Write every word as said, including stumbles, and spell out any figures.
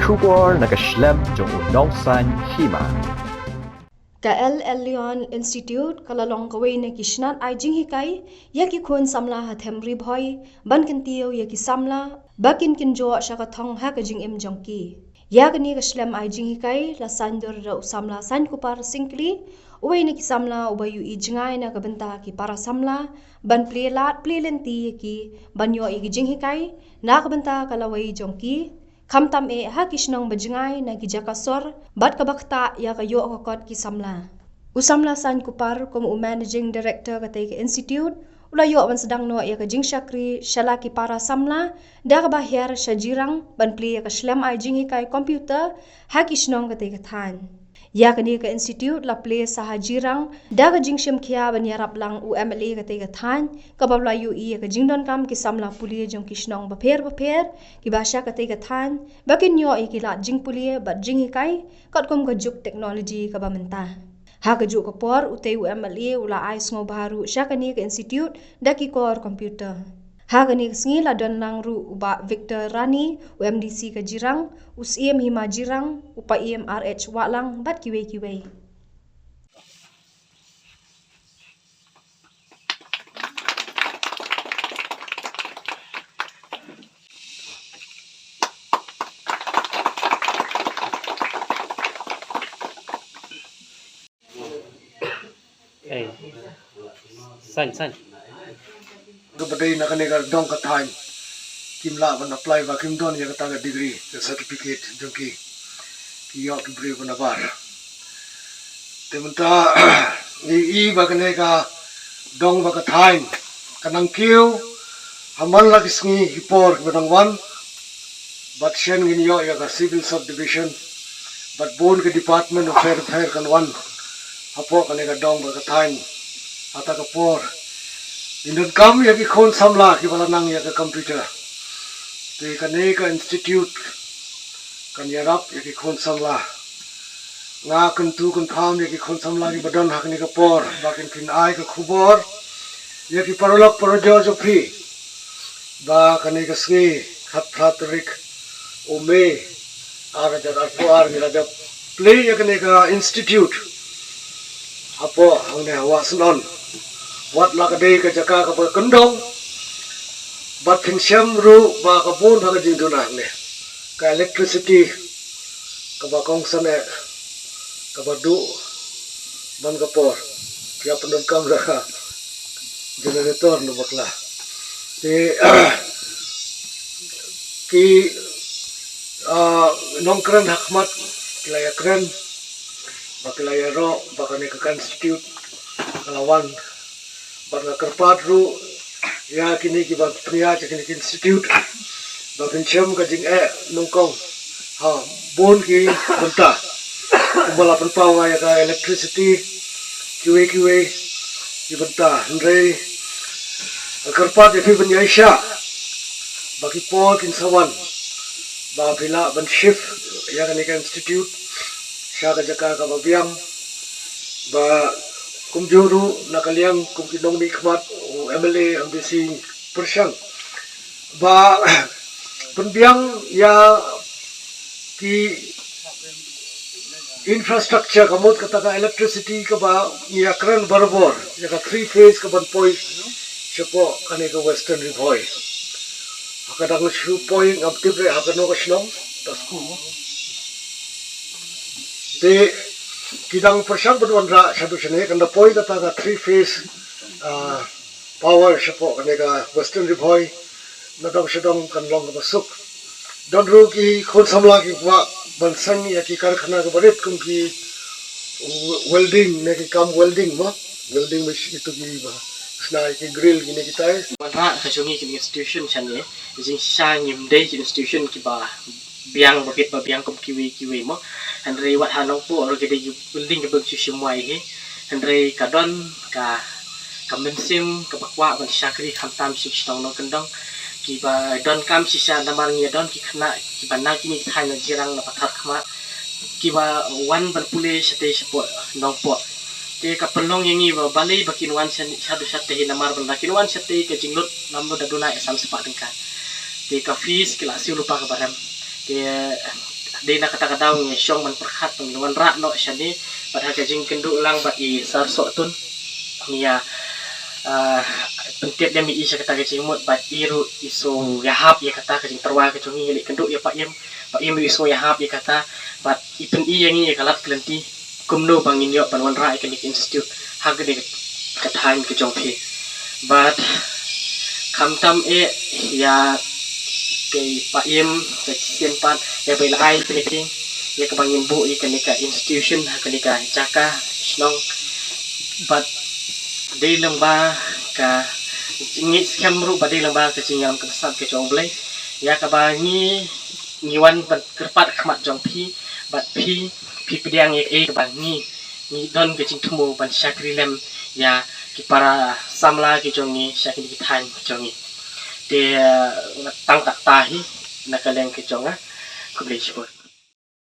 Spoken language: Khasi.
Khubor na ka shlem jong u nongsan hima. Ka El Elyon Institute ka la long kawei na ki shnat ai jinghikai ïa ki khun samla ha them Ri Bhoi ban kyntiew ïa ki samla ba kin kynjoh sha ka thong ha ka jingim jong ki. Ïa kane ka shlem ai jinghikai la saiñdur da u samla Saiñkupar Syngkli, uwei na ki samla uba ïohi jngai na ka bynta ki para samla, ban plie lad plie lynti ïa ki ban ïoh ïa ki jinghikai na ka bynta ka lawei jong ki, khamtam eh ha ki shnong ba jngai na ki jaka sor bad kaba ktah ïa ka ïoh ka kot ki samla. U samla Saiñkupar kum u Managing Director katei ka institute u la ïoh ban sdang noh ïa ka jingshakri sha la ki para samla da kaba hiar sha Jirang ban plie ïa ka shlem ai jinghikai computer ha ki shnong katei ka thaiñ. Ïa kane ka institute la plie sa ha Jirang da ka jingshim khia ban ïarap lang u M L A katei ka thaiñ, kaba u la ïohi ïa ka jingdonkam ki samla pule jong ki shnong bapher bapher kiba sha katei ka thaiñ ba kin ïoh ïa ki lad jingpule bad jinghikai katkum ka juk technology kaba mynta. Ha kajuh ka por utei u M L A u la ai sngewbha ruh sha kane ka institute da ki kor computer. Ha kane ka sngi la don lang ruh u Bah Victor Rani, u M D C ka Jirang, u Syiem Hima Jirang, u Paiem R H Wahlang bad kiwei kiwei. Ei. San, san. Kaba dei na kane ka dong ka thaiñ kim lah ban apply ba kim don ïa kata ka degree, ka certificate jong ki. Ki ïoh ki briew ba nabar. Te mynta ngi i ba kane ka dong ba ka thaiñ ka nang kiew ha man la ki sngi ki por kiba dang wan. Bad shen ngin ïoh ïa ka civil subdivision bad bun ka department bapher bapher kan wan hapoh kane ka dong bad ka thaiñ. Hata ka por ngin donkam ïa ki khun samla kiba la nang ïa ka computer. Te kane ka institute kan ïarap ïa ki khun samla. Nga kyntu kynpham ïa ki khun samla kiba don ha kane ka por ba kin pynai ka khubor ïa ki paralok parajor jong phi ba kane ka sngi khatphra tarik u May ar hajar arphew ar ngi la dep plie ïa kane ka institute hapoh hangne ha Wahsynod. Wat la ka dei ka jaka kaba kyndong bad phin shem ruh ba ka bun ha ka jingduna hangne ka electricity kaba kongsan eh kaba duh man ka por. Ki ïa pyndonkam da ka generator na bakla. Te ki ah, nongkren ha khmat ki la ïa kren ba ki la ïaroh ba kane ka institute ka la wan. Bad nga kyrpad ruh ïa kine kiba pynïaid ïa kine ki institute ba phin shem ka jingeh nyngkong ha bun ki bynta. Kumba la pynpaw nga ïa ka electricity kiwei kiwei ki bynta, hynrei nga kyrpad ïa phi ban ïaishah ba ki por kin sa wan ba phi lah ban shift ïa kane ka institute sha ka jaka kaba biang. Ba kumjuh ruh na ka liang kum ki nongmihkhmat, u M L A, M D C pyrshang ba pynbiang ïa ki infrastructure ka mut kata ka electricity kaba ngi ïa kren barabor ïa ka three phase kaban poi shapoh kane ka Western Ri Bhoi. Ha ka dang shu poi ngam tip re ha kano ka shnong. Te ki dang pyrshang ban wanrah shaduh shane kan da poi kata ka three phase ah, power shapoh kane ka Western Ri Bhoi, na dong sha dong kan long kaba suk. Don ruh ki khun samla ki kwah ban seng ïa ki karkhana kaba rit kum ki welding ne ki kam welding mo. Welding machine, itu ki ba sna ïa ki grill kine kitai. Wanrah ka jong ngi ki institution shane, jingshisha ngim dei ki institution kiba biang ba bit ba biang kum kiwei kiwei mo. Hynrei wat ha Nongpoh ruh ki dei ki building kiba shu shim wai hi. Hynrei ka don ka, ka mynsiem kaba kwah ban shakri khamtam sha ki shnong nongkyndong kiba donkam shisha namar ngi don ki khynnah kiba na kine ki thaiñ na Jirang na Patharkhmah kiba wan ban pule shatei shapoh Nongpoh. Te ka pynlong ïa ngi ba balei ba kin wan sha, shaduh shatei hi namar ba lada kin wan shatei ka jinglut lam lut da duna ïa san spah tyngka. Te ka fees ki la siew lypa kaba rem. Te Dei na kata ka daw ngi shong ban pyrkhat ban wanrah noh shane bad ha ka jingkynduh lang bad i Sar Sohtun. Ngi ïa, ah, pyntip dem ïa i sha kata ka jingmut bad i ruh i sngew ïahap ïa kata ka jingtyrwa ka jong ngi, ngi leh kynduh ïa Paiem, Paiem ruh i sngew ïahap ïa kata bad i pyni ïa ngi ïa ka lad ka lynti kumno ba ngin ïoh ban wanrah ïa kane ka institute ha kane ka thaiñ ka jong phi. Bad khamtam eh ïa ka Paiem ka shisien pat ïa ba i la ai kane ka ïa kaba ngin buh ïa kane ka institution ha kane ka jaka shnong. Bad dei lyngba ka, ngi skhem ruh ba dei lyngba ka jingïalam ka jong U Blei ïa kaba ngi, ngi wan ban kyrpad khmat jong phi bad phi, phi pdiang ïa kaei kaba ngi, ngi don ka jingthmu ban shakri lem ïa ki para samla ki jong ngi sha kine ki thaiñ ki jong ngi. Te, eh, tang kata hi na ka liang ka jong nga. Khublei shibun.